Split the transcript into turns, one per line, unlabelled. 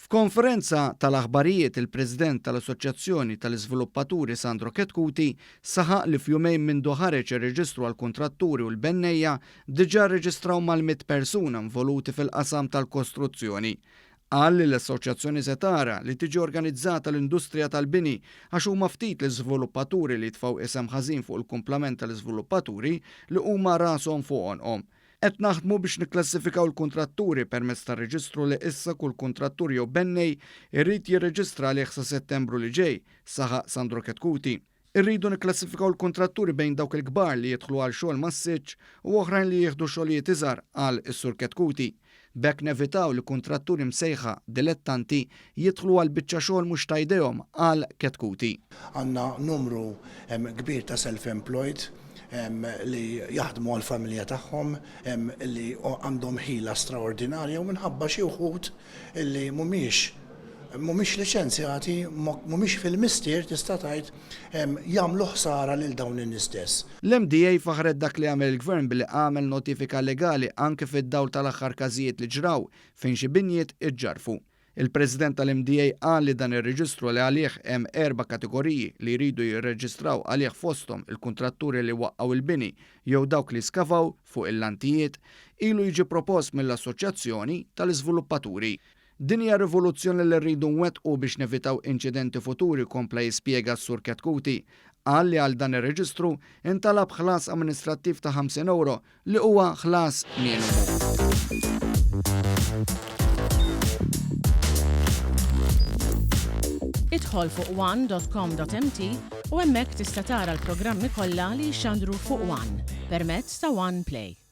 F'konferenza tal-aħbarijiet il-President tal-Assoċjazzjoni tal-Iżviluppaturi Sandro Chetcuti saħaq li f'jumejn mindu ħareġ ir-reġistru għall-kuntratturi u l-bennejja diġà rreġistraw mal-100 persuna involuti fil-qasam tal-kostruzzjoni. Qal li l-assoċjazzjoni se tara li tiġi organizzata l-industrija tal-bini għax huma ftit l-iżviluppaturi li jitfgħu isem ħażin fuq il-kumplament tal-iżviluppaturi li huma rashom fuq għonqhom. Qed naħdmu biex nikklassifikaw il-kuntratturi permezz ta' reġistru li issa kull kuntrattur jew bennej irid jirreġistra għalih sa Settembru li ġej, saħaq Sandro Chetcuti. Irridu nikklassifikaw il-kuntratturi bejn dawk il-kbar li jidħlu għal xogħol massiċċ u oħrajn li jieħdu xogħlijiet iżgħar, qal is-Sur Chetcuti. B'hekk nevitaw li kuntratturi msejħa dilettanti jidħlu għal biċċa xogħol mhux ta' jdejhom, qal Chetcuti.
Għandna numru kbir ta' self-employed li jaħdmu għall-familja tagħhom, li għandhom ħila straordinarja u minħabba xi wħud li mhumiex mhumiex liċenzjati, mhumiex fil-mistier tista' tgħid, jagħmlu ħsara lil dawn in-nies stess.
L-MDA faħħret dak li għamel il-Gvern billi għamel notifika legali anke fid-dawl tal-aħħar każijiet li ġraw fejn xi binjiet iġġarrfu. Il-President tal-MDA qal li dan ir-reġistru li għalih hemm erba' kategoriji li jridu jirreġistraw għalih fosthom il-kuntratturi li waqqgħu l-bini jew dawk li skavaw fuq il-lantijiet, ilu jiġi propost mill-Assoċjazzjoni tal-Iżviluppaturi. Din hija rivoluzzjoni li rridu nwettqu biex nevitaw inċidenti futuri kompla jispjega s-Sur Chetcuti. Qal li għal dan ir-reġistru intalab ħlas amministrattiv ta' 50 ewro li huwa ħlas minimu.
Idħol fuq one.com.mt u hemmhekk tista' tara l-programmi kollha li jixxandru fuq One permezz ta' One Play.